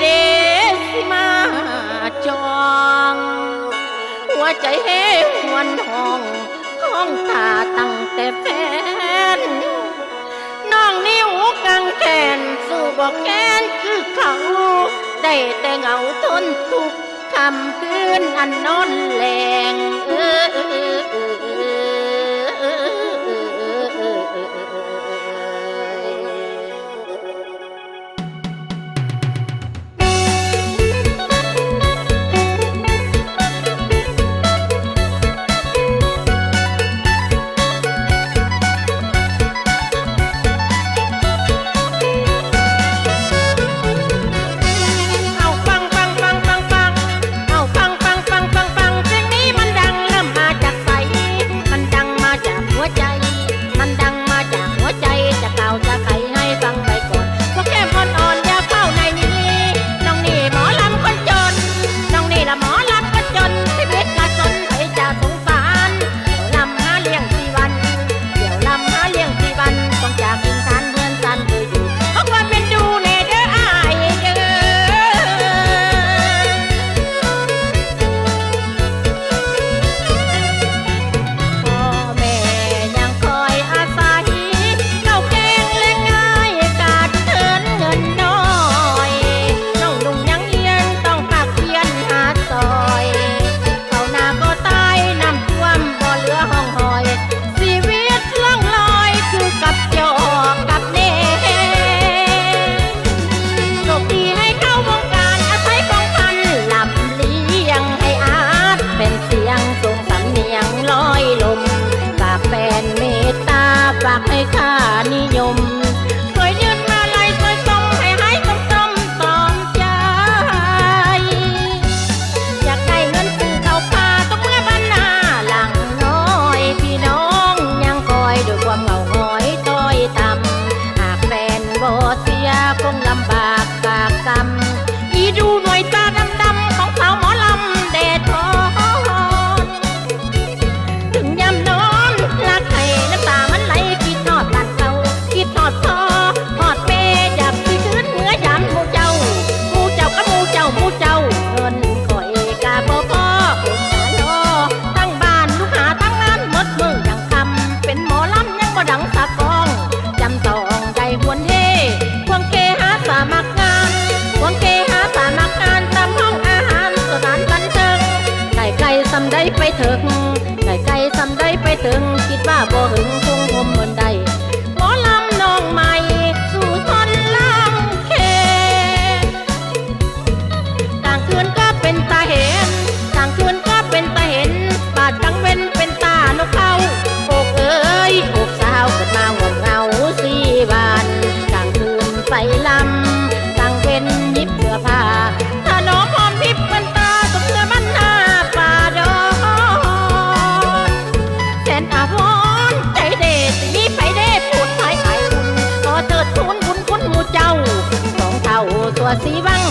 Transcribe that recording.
ເດຊິມາຈອງ ຫົວໃຈເຮຫວນຫ້ອງ ຮ້ອງຖ້າຕັ້ງແຕ່ແຟນ ນ້ອງນີ້ຫູກາງແຂນ ສູ້ບໍ່ແຂນຄືເຂົາ ໄດ້ແຕ່ເຫງົາທົນທຸກ ຄ່ຳຄືນອັນນອນແລງ ເອີ. ເອົາຟັງ ຟັງ ຟັງ ຟັງ ຟັງ ເອົາຟັງ ຟັງ ຟັງ ຟັງ ຟັງ ເພງນີ້ມັນດັງເລີ່ມມາຈາກໃສ? ມັນດັງມາຈາກຫົວໃຈ ມັນດັງມາຈາກຫົວໃຈ ຈະກ່າວຈະໄຂໃຫ້ຟັງໄວ້ກ່ອນ ພວກແກ້ມອ່ອນໆ ຢ່າຟ້າວໃນໜີ ນ້ອງນີ້ໝໍລຳຄົນຈົນ ນ້ອງນີ້ລະໝໍລຳຄົນຈົນ ຊີວິດລະຈົນໃຜຈະສົງສານ ດຽວລຳຫາລ້ຽງຊີວັນ ດຽວລຳຫາລ້ຽງຊີວັນ ຕ້ອງຈາກຖິ່ນຖານເຮືອນຊານເຄີຍຢູ່ ຂໍຄວາມເອັນດູແດ່ເດີອ້າຍເອີຍ. ພໍ່ແມ່ຍັງຄອຍອາໄສ ເຂົ້າແກງແລງງ່າຍ ຂາດເຂີນເງິນໜ້ອຍ ນ້ອງນຸ່ງຍັງຮຽນ ຕ້ອງພາກພຽນຫາຊ່ອຍ ເຂົ້ານາກໍຕາຍ ນ້ຳຖ້ວມບໍ່ເຫຼືອຮ່ອງຮອຍ ຊີວິດລ່ອງລອຍຄືກັບຈອກກັບແໜ ໂຊກດີໃຫ້ເຂົ້າວົງການ ອາໄສຂອງພັນລຳລ້ຽງ ໃຫ້ອາດເປັນສຽງສົ່ງສຳນຽງລອຍລົມ ຝາກແຟນເມດຕາ ຝາກໃຫ້ຄ່ານິຍົມ ຊ່ວຍຍື່ນມາໄລຊ່ວຍຊົມ ໃຫ້ຫາຍສົມສົມສອງໃຈ. ຢາກໄດ້ເງິນຊື້ເຂົ້າປາ ຕ້ອງເມືອບ້ານນາຫຼັງນ້ອຍ ພີ່ນ້ອງຍັງຄອຍ ດ້ວຍຄວາມເຫງົາຫງອຍຕ້ອຍຕ່ຳ ຫາກແຟນບໍ່ເສຍ ຄົງລຳບາກປາກກຳ ອີດູໜ່ວຍຕາດຳໆ ຂອງສາວໝໍລຳແດ່ທອນ. ເຖິງຍາມນອນຫຼັບໄຫ້ ນ້ຳຕາມັນໄຫຼ ຄິດຮອດບ້ານເກົ່າ ຄິດຮອດພໍ່ຮອດແມ່ ຢາກຊິຄືນເມືອຢາມໝູ່ເຈົ້າ ໝູ່ເຈົ້າກະໝູ່ເຈົ້າ ໝູ່ເຈົ້າ ເງິນຂ້ອຍກະບໍ່ພໍ ອຸດສາລໍທັງບ້ານ ລູກຫາທັງງານ ໝົດມື້ຍັງຄ່ຳ ເປັນໝໍລຳຍັງບໍ່ດັງສາກອງ ຈຳຕ້ອງໄດ້ຫວນເຮ ຄວງເຄຫາສະໝັກງານ ຄວງເຄຫາສະໝັກງານ ຕາມຫ້ອງອາຫານ ສະຖານບັນເທີງ ໄກໆສ່ຳໃດໄປເຖິງ ໄກໆສ່ຳໃດໄປເຖິງ ຄິດວ່າບໍ່ເຖິງຄົງຫົ່ມເພິ່ນໄດ້ ໝໍລຳນ້ອງໃໝ່ສູ່ຊົນລຳເຄ ກາງຄືນກໍເປັນຕາເຫັນ ກາງຄືນກໍເປັນຕາເຫັນ ບາດກາງເວັນເປັນຕານົກເຂົາ ໂອກເອີຍ ໂອກສາວ ເກີດມາຮ່ວມເຫງົາຊີວານ ກາງຄືນໄປລຳ ກາງເວັນຫຍິບເສື້ອຜ້າ ຖະໜອມຫອມພິບເພິ່ນຕາ ສົມເສື້ອມັນໜ້າປ່າດອນ ແສນອາວອນໃຈເດ ຊິມີໃຜເດ ຜູ້ຊາຍອ້າຍບຸນ ຂໍເທີດທູນບຸນຄຸນໝູ່ເຈົ້າ ສອງເທົ່າຊົ່ວສີວັງ